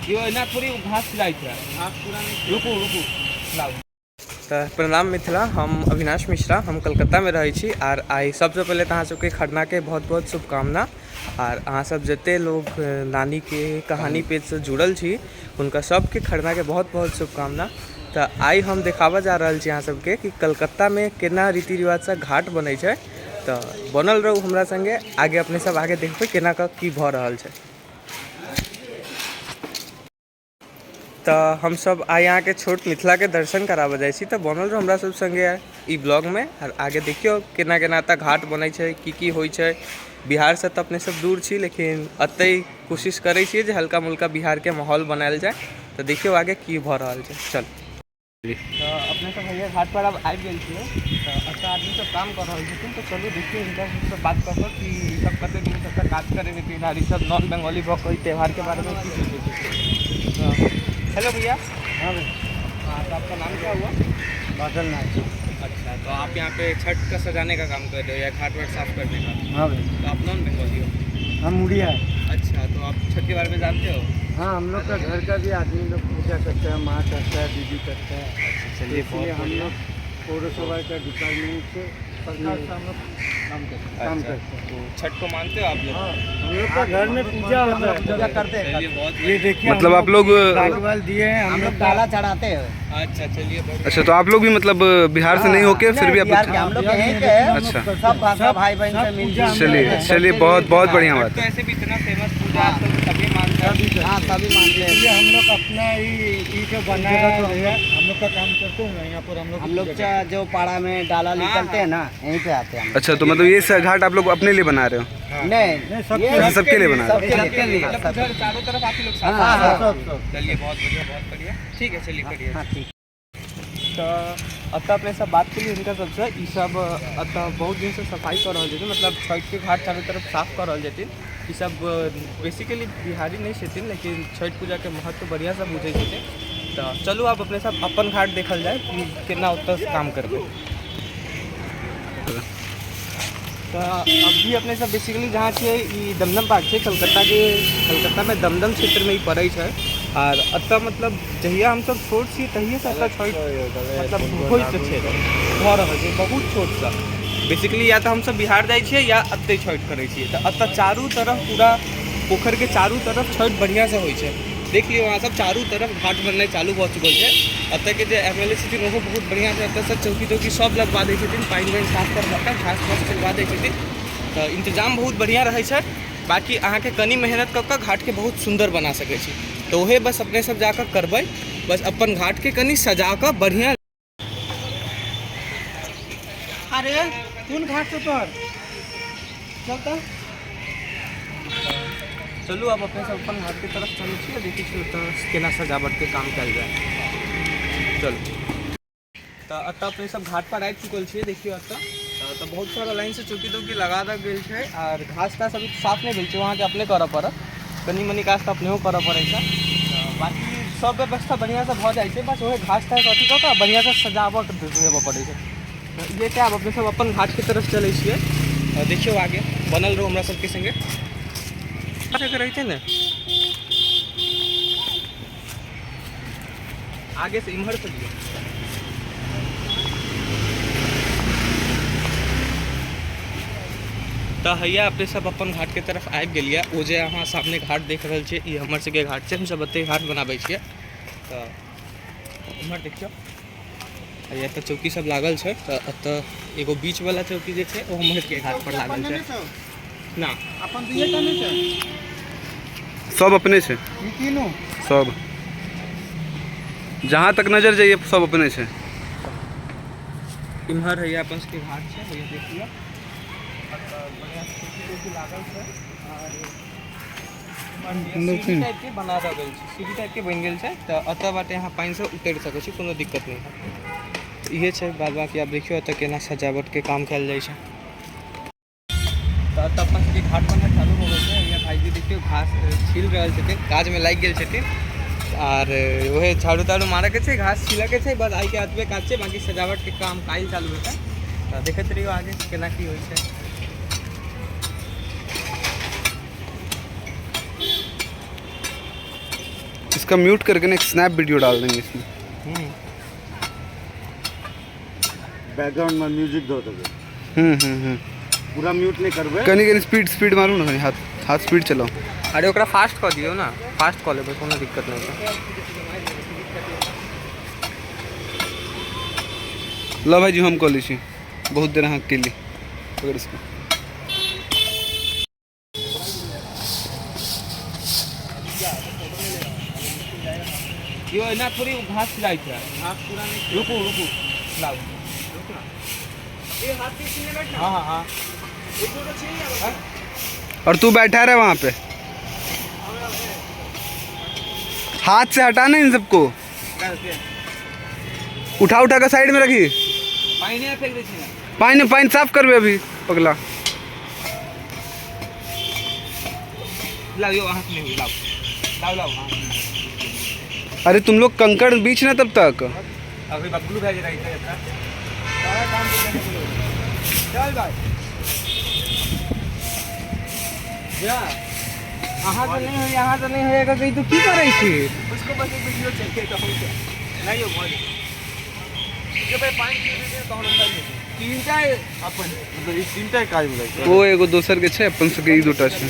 यो एना थोड़ी घास खिलाइ छै। घास पूरा नहीं। रुकू रुकू, लाउ। तऽ प्रणाम मिथिला, हम अविनाश मिश्रा, हम कलकत्तामे रहै छी। आर आइ सबसँ पहिले तऽ अहाँ सबके खरनाके बहुत बहुत शुभकामना। आर अहाँ सब जते लोग नानीके कहानी पेजसँ जुड़ल छी, हुनका सबके खरनाके बहुत बहुत शुभकामना। तऽ आइ हम देखाबऽ जा रहल छी अहाँ सबके कि कलकत्तामे केना रीति रिवाजसँ घाट बनै छै। तऽ बनल रहू हमरा सङ्गे, आगे अपने सब आगे देखबै केना कऽ की भऽ रहल छै। तऽ हमसब आइ अहाँके छोट मिथिलाके दर्शन कराबऽ जाइ छी, तऽ बनल रहू हमरा सब सङ्गे ई ब्लॉगमे। आर आगे देखियौ केना केना एतऽ घाट बनै छै, की की होइ छै। बिहारसँ तऽ अपने सब दूर छी, लेकिन एतै कोशिश करै छियै जे हल्का मुल्का बिहारके माहौल बनायल जाय। तऽ देखियौ आगे की भऽ रहल छै। चलू। तऽ अपने सब भैया घाट पर आब आबि गेल छियै, तऽ एतऽ आदमी सब काम कऽ रहल छथिन। तऽ चलू देखियौ हिनका सबसँ बात कऽ कऽ कि ई सब कते दिन से एतऽ काज करै छथिन आर ई सब नॉन बंगाली भऽ कऽ ई त्यौहारके बारेमे की सोचै छथिन। तऽ हेलो भैया। हाँ भाई। हाँ, तो आपका नाम क्या हुआ? बादल नाच। अच्छा, तो आप यहाँ पे छठ का सजाने का काम कर रहे हो या घाट वाट साफ करने का? हाँ भाई। तो आप नॉन बंगाली हो? हम उड़िया है। अच्छा, तो आप छठ के बारे में जानते हो? हाँ, हम लोग का घर का भी आदमी लोग पूजा करते हैं, माँ करता है, दीदी करता है। अच्छा, तो चलिए, इसलिए बहुत हम बढ़िया। लोग पौरसभा का डिपार्टमेंट से सरकार से हम लोग काम अच्छा, करते हैं। तो छठ को मानते हो आप लोग? हाँ, हम लोग का घर में पूजा होता है। पूजा करते हैं। चलिए, बहुत ये देखिए, मतलब आप लोग गार्डवाल दिए हैं, हम लोग डाला चढ़ाते हैं। अच्छा, चलिए, बहुत अच्छा, तो आप लोग भी मतलब बिहार से नहीं होके फिर भी आप बिहार के, हम लोग यहीं के हैं। अच्छा। सब भाषा भाई बहन से मिल पूजा हम चलिए चलिए, बहुत बहुत बढ़िया छठ बात तो है। ऐसे भी इतना फेमस पूजा है, आजकल तो सभी मानते हैं। हाँ, सभी मानते हैं। इसलिए हम लोग अपना ही ई जो बनाया है, हम लोग का काम करते हैं यहाँ पर हम लोग। हम लोग जो पाड़ा में डाला निकलते हैं ना, यहीं पे आते हैं हम लोग। अच्छा, तो मतलब ये घाट आप लोग अपने लिए बना रहे हो? नहीं, नहीं, सबके ये अच्छा, सबके लिए बना रहे हो। सबके लिए। मतलब उधर चारों तरफ आप ही लोग साथ हाँ, हैं? हाँ। सब सब। चलिए, बहुत बढ़िया, बहुत बढ़िया। ठीक है, चलिए, करिए। हाँ, ठीक। तऽ एतऽ अपने सब बात केलियै हिनका सबसँ। ई सब एतऽ बहुत दिनसँ सफाइ कऽ रहल छथिन, मतलब छठिके घाट चारू तरफ साफ कऽ रहल छथिन। ई सब बेसिकली बिहारी नहि छथिन, लेकिन छठि पूजाके महत्व बढ़िआँसँ बुझै छथिन। तऽ चलू, आब अपने सब अपन घाट देखल जाय कि केना ओतऽ काम करबै। तऽ अभी अपने सब बेसिकली जहाँ छियै, ई दमदम पार्क छै कलकत्ताके। कलकत्तामे दमदम क्षेत्रमे ई पड़ै छै। आर एतऽ मतलब जहिया हमसब छोट छी, तहिएसँ एतऽ छठि मतलब होइत छै, भऽ रहल छै बहुत छोटसँ। बेसिकली या तऽ हमसब बिहार जाइ छियै या एतै छठि करै छियै। तऽ एतऽ चारू तरफ, पूरा पोखरिके चारू तरफ छठि बढ़िआँसँ होइ छै। देख लियौ अहाँ सब, चारू तरफ घाट बननाइ चालू भऽ चुकल छै। एतऽके जे एम एल ए छथिन, ओहो बहुत बढ़िआँसँ एतऽसँ चौकी तौकी सब लगवा दै छथिन, पानि वानि साफ करवा कऽ घास तास चलवा दै छथिन। तऽ इन्तजाम बहुत बढ़िआँ रहै छै। बाँकी अहाँके कनि मेहनत कऽ कऽ घाटके बहुत सुन्दर बना सकै छी। तऽ ओहे बस अपने सब जाकऽ करबै, बस अपन घाटके कनि सजा कऽ बढ़िआँ। अरे, कोन घाट से तोहर चलता? चलू, आब अपने सब अपन घाटके तरफ चलै छी आ देखै छी ओतऽ केना सजावटके काम कयल जाय। चलू। तऽ एतऽ अपने सब घाट पर आबि चुकल छियै। देखियौ, एतऽ तऽ बहुत सारा लाइनसँ चौकी तौकी लगा देल गेल छै। आर घास तास अभी साफ नहि भेल छै, ओ अहाँके अपने करऽ पड़त। कनि मनि काज तऽ अपनेहो करऽ पड़ै छै। तऽ बाँकी सब व्यवस्था बढ़िआँसँ भऽ जाइ छै, बस ओहे घास तास अथी कऽ कऽ बढ़िआँसँ सजावट देबऽ पड़ै छै। तऽ इहे छै, आब अपने सब अपन घाटके तरफ चलै छियै। तऽ देखियौ आगे, बनल रहू हमरा सबके सङ्गे। रहितै ने आगे से, इम्हर से लियौ। तऽ हैया अपने सब अपन घाटके तरफ आबि गेलियै। ओ जे अहाँ सामने घाट देख रहल छियै, ई हमर सबके घाट छै। हमसब एतै घाट बनाबै छियै। तऽ इम्हर देखियौ, हैया एतऽ चौकी सब लागल छै। तऽ एतऽ एगो बीच वाला चौकी जे छै, ओ हमर सबके घाट पर लागल छै ना। अपन दुइये टा नहि छै? सब अपने छै। ई तीनू? सब, जहाँ तक नजर जाइए, सब अपने छै। इम्हर हैया अपन सबके घाट छै। हैया देख लिअ, एतऽ बढ़िआँ से चौकी तौकी लागल छै। आर सीढ़ी टाइप के बना देल गेल छै, सीढ़ी टाइप के बनि गेल छै। तऽ एतऽ बाटे अहाँ पानिसँ उतरि सकै छी, कोनो दिक्कत नहि हैत। इहे छै बाद बाकी। आब देखियौ एतऽ केना सजावटके काम कयल जाइ छै। तऽ एतऽ अपन सबके घाट बननाइ चालू हो गेल छै। यहाँ भाईजी देखियौ, घास छील रहल छथिन, काजमे लागि गेल छथिन। आर ओहे झाड़ू ताड़ू मारऽके छै, घास छीलऽके छै, बस आइके एतबे काज छै। बाकी सजावटके काम काल्हि चालू हेतै। तऽ देखैत रहियौ आगे केना की होइ छै। इसका म्यूट करके ना एक स्नैप वीडियो डाल देंगे इसमें। बैकग्राउंड में म्यूजिक दो देबै। हम्म। पूरा म्यूट नहीं करबै। कनी कनी स्पीड स्पीड मारू ना, कनी हाथ हाथ स्पीड चलाओ। अरे ओकरा फास्ट कऽ दियौ ना, फास्ट कऽ लेबै, कोनो दिक्कत नहि छै। लो भाई जी हम कऽ लै छी, बहुत देर अहाँ केली। पकड़ इसको। यो एना थोड़ी घास खिलाइ छै। रुकू रुकू, लाउ। हाँ हाँ हाँ। और तू बैठा रहे वहाँ पे, हाथ से हटा ना इन सबको, उठा उठा कर साइड में रखी। पानि फेंक दै छी। पानी पानी साफ करबे अभी पगला। लाउ यो, अहाँ से नहीं, लाउ लाउ लाउ अहाँ से नहीं। अरे तुम लोग कंकड़ बीछ ना तब तक। अभी बबलू भाई रही थे। चल भाई। जा, अहाँ से नहीं होई, अहाँ से नहीं होएगा कहीं तो की करै छी? उसको बस एक वीडियो चाहिए तो हम क्या नहीं हो भाई, जो भाई पानी पी लीजिए तो हम अंदर नहीं तीनटा अपन मतलब ई तीनटा काज मिलै छै। ओ एगो दोसर के छै, अपन सबके ई दूटा छै।